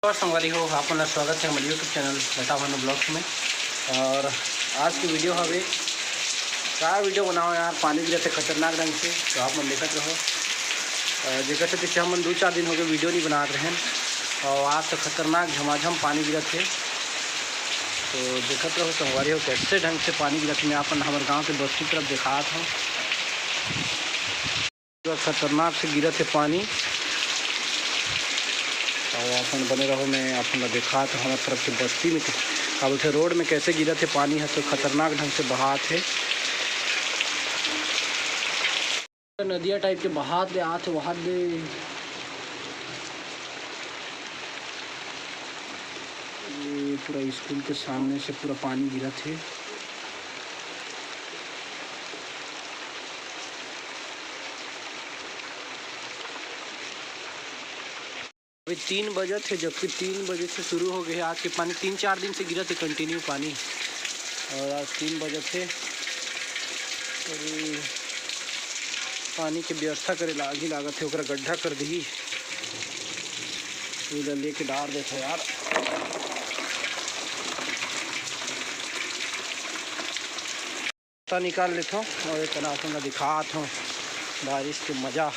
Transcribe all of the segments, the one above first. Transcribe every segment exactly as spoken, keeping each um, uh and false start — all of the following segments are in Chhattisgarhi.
और संगवारी हो, आप मन ला स्वागत है हमारे YouTube चैनल लता भानु ब्लॉग्स में। और आज की वीडियो हवे, का वीडियो बनाओ यार, पानी गिरत हे खतरनाक ढंग से, तो आप मन देखत रहो। अ, जेकर से पीछे हमन दो चार दिन हो गए वीडियो नहीं बनात रहेन, और आज तो खतरनाक झमाझम पानी गिरत हे। तो देखत रहो संगवारी हो, कैसे ढंग से पानी गिरत हे। मैं अपन हमर गांव के बस्ती तरफ दिखात हूँ। पूरा खतरनाक से गिरत हे पानी। और अपन बने रहो, मैं अपन ला दिखात हूँ हमर तरफ के बस्ती में, का बोलथे, रोड में कैसे गिरत हे पानी ह, तो खतरनाक ढंग से बहात हे। नदिया टाइप के बहात ले आत हे, वहात ले। ये पूरा स्कूल के सामने से पूरा पानी गिरत हे। अभी तीन बजत हे, जबकि तीन बजे से शुरू हो गए हे। आज के पानी तीन चार दिन से गिरत हे कंटिन्यू पानी, और आज तीन बजत हे। अभी पानी के व्यवस्था करे लागी लागत हे, ओकरा गड्ढा कर दिही। इधर लेके डार देथे यार। तो निकाल लेथो और ये तना अपन ला दिखात हूँ बारिश के मजा।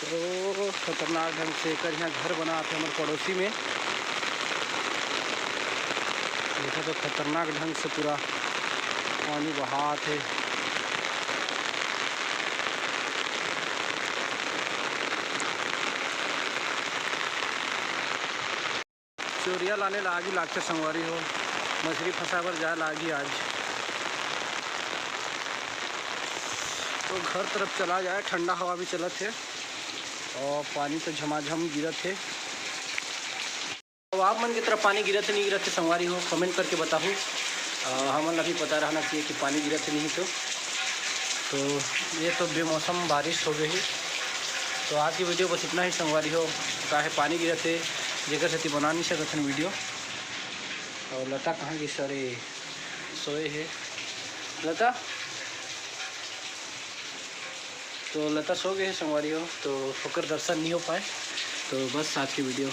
तो खतरनाक ढंग से एकर यहाँ घर बनात हे हमर पड़ोसी में। देखो तो खतरनाक ढंग से पूरा पानी बहात हे। चोरिया लाने लागी लागथे संगवारी हो, मछली फंसा बर जाए लागी आज। तो घर तरफ चला जाए, ठंडा हवा भी चलत हे और पानी तो झमाझम गिरत हे। तो आप मन के तरफ पानी गिरत हे, नहीं गिरत हे संगवारी हो, कमेंट करके बताहू। अ, हमन ला भी पता रहना चाहिए कि पानी गिरत हे, नहीं तो। तो ये तो बेमौसम बारिश हो गई। तो आज की वीडियो बस इतना ही संगवारी हो, काहे पानी गिरत हे, जेकर सेती बना नहीं सकत हन वीडियो। और लता कहाँ गिस? अरे, सोए हे लता। तो लता सो गए हे संगवारी हो, तो ओकर दर्शन नहीं हो पाए। तो बस आज की वीडियो